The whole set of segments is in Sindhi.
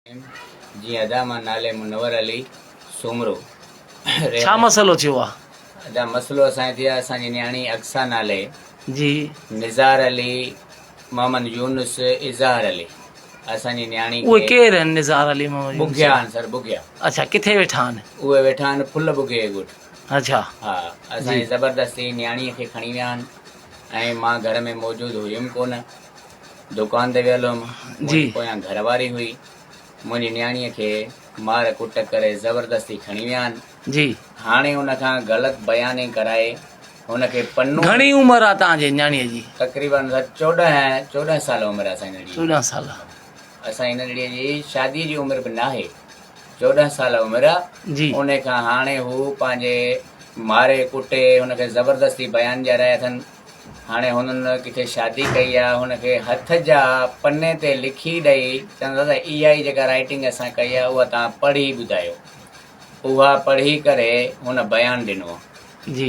جي ادا مان نالي منور علي سومرو ڇا مسئلو ٿيو آ؟ ادا مسئلو اسان جي ٿي آ اسان جي نياڻي اقصا نالي جي نظار علي محمد يونس اظهار علي اسان جي نياڻي اهي ڪير آهن نظار علي محمد يونس ٻگهيا آهن سر ٻگهيا اڇا ڪٿي ويٺا آهن؟ اهي ويٺا آهن ڦل ٻگهي جي ڳوٺ. اڇا ها اسان جي زبردستي نياڻي کي کڻي ويا آهن ۽ مان گهر ۾ موجود هيم ڪونه دڪان تي ويل هيم، منهنجي پويان گهر واري هئي، منهنجي نياڻيء کي مار ڪٽ ڪري زبردستي کڻي ويا آهن. جي. هاڻي ان کان غلط بياني ڪرائي هن کي پنو. گهڻي عمر آ توهان جي نياڻيء جي؟ تقريبن 14 14 سال عمر آ اسان جي ننڍڙيء جي. 14 سال. اسان جي ننڍڙيء جي شاديء جي عمر به ناهي. 14 سال عمر آ. جي. ان کان هاڻي هو پنهنجي ماري ڪٽي هن کي زبردستي بيان ڏيارائي اٿن. هاڻي هنن ڪٿي شادي ڪئي آ هن کي هٿ جا پني تي لکي ڏئي چون ٿا ته اها ئي جيڪا رائيٽنگ اسان ڪئي آ اها توهان پڙهي ٻڌايو اها پڙهي ڪري هن بيان ڏنو آ. جي.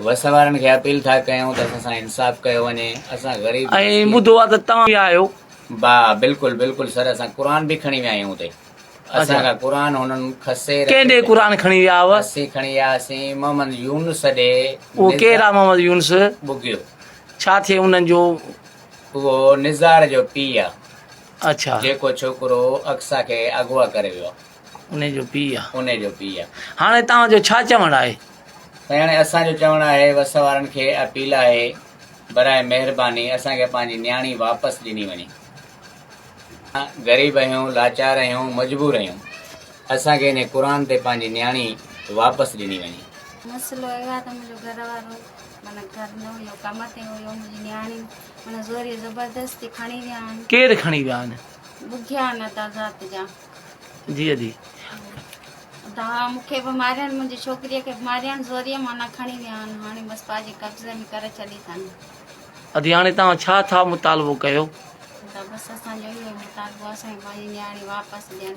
وس وارن کي اپيل ٿا ڪيون ته اسان سان انصاف ڪيو وڃي اسان غريب ۽ مسڪين. ٻڌو آ ته توهان به آهيو. با بلڪل بلڪل سر اسان قرآن به کڻي ويا آهيون اتي. اسان کان قرآن هنن کسي رکيو. ڪنهن ڏي قرآن کڻي ويا هئا؟ اسين کڻي ويا هئاسين محمد يونس ڏي. اهو ڪير آ محمد يونس؟ ٻگهيو. ڇا ٿئي انهن جو؟ اهو نزار جو پيء آ. اڇا. جيڪو ڇوڪرو اقصيٰ کي اغوا ڪري ويو آ. انهي جو پيء آ. انهي جو پيء آ. هاڻي توهان جو ڇا چوڻ آهي؟ سائين هاڻي اسان جو چوڻ آهي وس وارن کي اپيل آهي براء مهرباني اسان کي پنهنجي نياڻي واپس ڏني وڃي. غريب آهيون، لاچار آهيون، مجبور آهيون، اسان کي انهي قرآن تي پنهنجي نياڻي واپس ڏني وڃي. مسئلو اهو آهي ته منهنجو گهر وارو معنيٰ گهر نه هيو ڪم تي هيو منهنجي نياڻي معنيٰ زوريء زبردستي کڻي ويا آهن. ڪير کڻي ويا آهن؟ ٻگهيا آهن ادا ذات جا. جي ادي. ادا مون کي به مارين منهنجي ڇوڪريء کي به مارين زوريء معنيٰ کڻي ويا آهن هاڻي بس پنهنجي قبضي ۾ ڪري ڇڏي اٿن. ادي هاڻي توهان ڇا ٿا مطالبو ڪيو؟ ته بس اسان جو اهو ئي مطالبو آهي اسان کي پنهنجي نياڻي واپس ڏين.